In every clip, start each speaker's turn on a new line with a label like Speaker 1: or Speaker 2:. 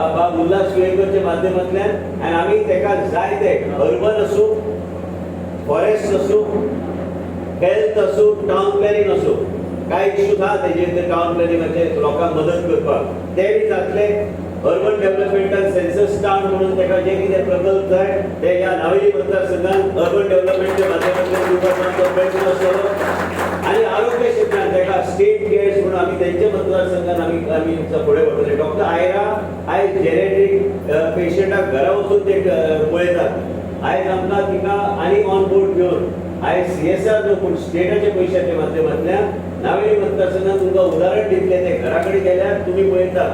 Speaker 1: बाब उल्हास तुयेंकरच्या माध्यमांतल्यान आनी आमी ताका जाय ते अर्बन आसूं, फॉरेस्ट आसूं, हेल्थ आसूं, टावन प्लॅनिंग आसूं, कांय इश्यूज आहा तेजेर टावन प्लॅनिंगाचे लोकांक मदत करपाक ते बी जातले. अर्बन डेव्हलपमेंटान सेन्सस टावन म्हणून ताका जे कितें प्रकल्प जाय ते ह्या नावेली मतदारसंघात अर्बन डेव्हलपमेंटच्या माध्यमांतल्यान दिवपाचो आमचो प्रयत्न आसतलो. आनी आरोग्य क्षेत्रांत ताका स्टेट केअर्स म्हणून आमी तेंच्या मतदारसंघात आमी फुडें व्हरतले. डॉक्टर आयरा आयज जेरेट्रीक पेशंटाक घरा वचून ते पळयतात. आयज आमकां तिका आनी ऑन बोर्ड घेवन आयज सीएसआर न्हू पूण स्टेटाच्या पयशाच्या माध्यमांतल्यान नावेली मतदारसंघात तुमकां उदाहरण दितले. ते घरा कडेन गेल्यार तुमी पळयता,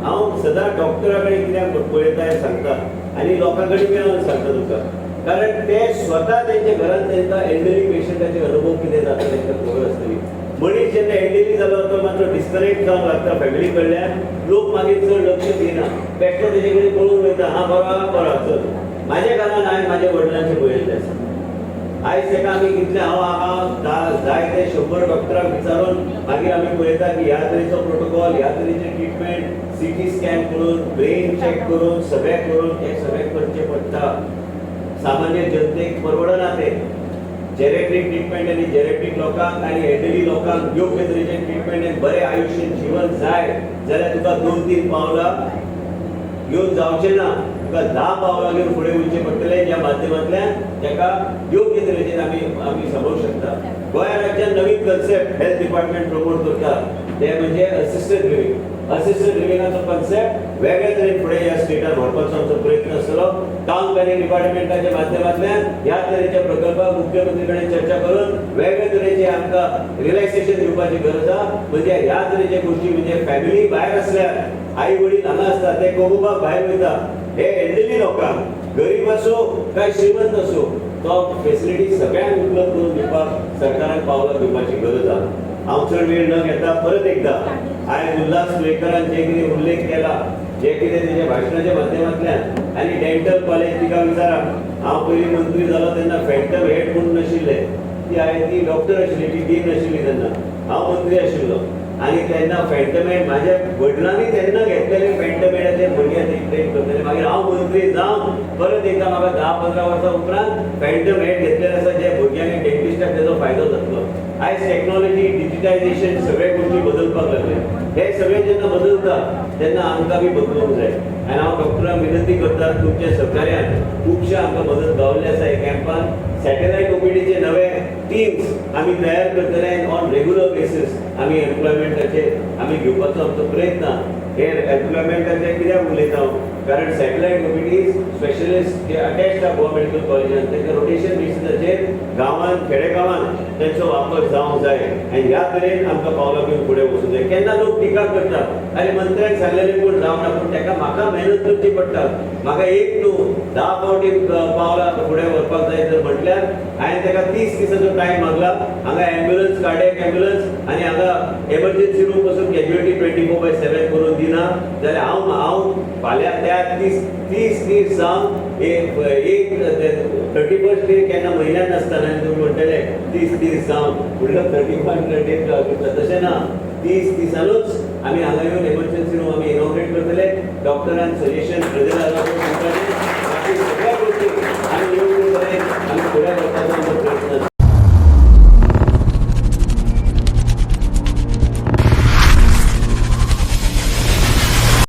Speaker 1: हांव सदां डॉक्टरा कडेन कित्याक पळयता हें सांगता आनी लोकां कडेन बी हांव सांगता तुमकां, कारण ते स्वता तेंच्या घरांत तांकां एल्डरली पेशंटाचे अनुभव कितें जाता तांकां खबर आसतली. मनीस जेन्ना एल्डरली जालो तो मातसो डिस्कनेक्ट जावंक लागता फॅमिली कडल्यान. लोक मागीर चड लक्ष दिना. बेश्टो तेजे कडेन पळोवन वयता, हा बरो आहा, बरो आहा, चल. म्हाज्या घरान हांवें म्हाज्या वडिलांचें पळयल्लें आसा. आयज ताका आमी कितले हांव हांगा जाय ते 100 डॉक्टरांक विचारून मागीर आमी पळयता की ह्या तरेचो प्रोटोकॉल, ह्या तरेचे ट्रिटमेंट, सीटी स्कॅन करून, ब्रेन चॅक करून, सगळें करून हें सगळें करचें पडटा. सामान्य जनतेक परवडना ते जेरेट्रीक ट्रिटमेंट. आनी जेरेट्रीक लोकांक आनी एल्डरली लोकांक योग्य तरेचें ट्रिटमेंट आनी बरें आयुश्य जीवन जाय जाल्यार तुका दोन तीन पावलां घेवन जावचें ना, तुका 10 पावलां घेवन फुडें वयचें पडटलें, ज्या माध्यमांतल्यान ताका योग्य तरेचेर आमी सांबाळूंक शकता. गोंया राज्यान नवीन कन्सेप्ट हेल्थ डिपार्टमेंट प्रमोट करता ते म्हणजे असिस्टेड लिव्हिंग. असिस्टेड लिव्हिंगाचो कन्सेप्ट वेगळ्या तरेन फुडें ह्या स्टेटात व्हरपाचो आमचो प्रयत्न आसतलो. टावन प्लॅनिंग डिपार्टमेंटाच्या माध्यमांतल्यान ह्या तरेच्या प्रकल्पाक मुख्यमंत्री कडेन चर्चा करून वेगळे तरेचे आमकां रिलॅक्सेशन दिवपाची गरज आहा. म्हणजे ह्या तरेच्या गोष्टी, म्हणजे फॅमिली भायर आसल्यार, आई वडील हांगा आसता, ते कमोवपाक भायर वयता. हे एल्डरली लोकांक, गरीब असो काय श्रीमंत असो, तो फेसिलिटी सगळ्यांक उपलब्ध करून दिवपाक सरकारान पावलां घेवपाची गरज आहा. हांव चड वेळ न घेता परत एकदा आयज उल्हास तुयेंकरान जे कितें उल्लेख केला, जे कितें तेच्या भाशणाच्या माध्यमांतल्यान आनी डेंटल कॉलेज, तिका विचारा. हांव पयलीं मंत्री जालो तेन्ना फॅन्टम हेड म्हणून नाशिल्ले. ती हांवें, ती डॉक्टर आशिल्ली, ती डीन नाशिल्ली. तेन्ना हांव मंत्री आशिल्लो आनी तेन्ना फॅन्टम हेड माझ्या वडिलांनी तेन्ना घेतलेले फॅन्टम हेडाचे भुरग्यांनी ट्रेन करतले. मागीर हांव मंत्री जावन परत एकदा म्हाका 10-15 वर्सां उपरांत फॅन्टम हेड घेतलेले आसा, जे भुरग्यांनी डेंटिस्टाक तेजो फायदो जातलो. आयज टेक्नॉलॉजी, डिजिटायझेशन, सगळे गोष्टी बदलपाक लागले. हे सगळे जेन्ना बदलता तेन्ना आमकां बी बदलूंक जाय. आनी हांव डॉक्टरांक विनंती करता, तुमच्या सहकार्यान खुबशे आमकां मदत गावल्ली आसा. ह्या कॅम्पान सॅटेलायट ओपीडीचे नवे टिम्स आमी तयार करतले आनी ऑन रेगुलर बेसीस आमी एम्प्लॉयमेंटाचे आमी घेवपाचो आमचो प्रयत्न. हे एम्प्लॉयमेंटाचे कित्याक उलयता हांव? कारण सॅटेलायट ओपीडी स्पेशलिस्ट जे अटॅच्ड आहा गोवा मेडिकल कॉलेजान, तांकां रोटेशन बेसिसाचेर गांवांत, खेडेगांवांत तेंचो वापर जावंक जाय आनी ह्या तरेन आमकां पावलां घेवन फुडें वचूंक जाय. केन्ना लोक टिका करतात, आनी मंत्र्यान सांगलेलें पूण जावना. पूण ताका म्हाका मेहनत करची पडटा. म्हाका एक न्हू, 10 फावटी पावलां फुडें व्हरपाक जाय. जर म्हटल्यार हांवें ताका 30 दिसाचो टायम मागला. हांगा एम्ब्युलन्स, कार्डियक एम्ब्युलन्स आनी हांगा एमर्जन्सी रूम पासून कॅज्युअलिटी 24/7 करून दिना जाल्यार हांव फाल्यां त्या 30 दीस जावन एक एक 31 डे केन्ना म्हयन्यान नासता. आनी तुमी म्हणटले 30 दीस जावन म्हणल्यार 31 डेट करता, तशें ना. 30 दिसानूच आमी हांगा येवन एमर्जन्सी रूम आमी इनॉग्रेट करतले. डॉक्टरान सजेशन प्रेझेंट, बाकी सगळ्या गोष्टी आमी योग्य तरेन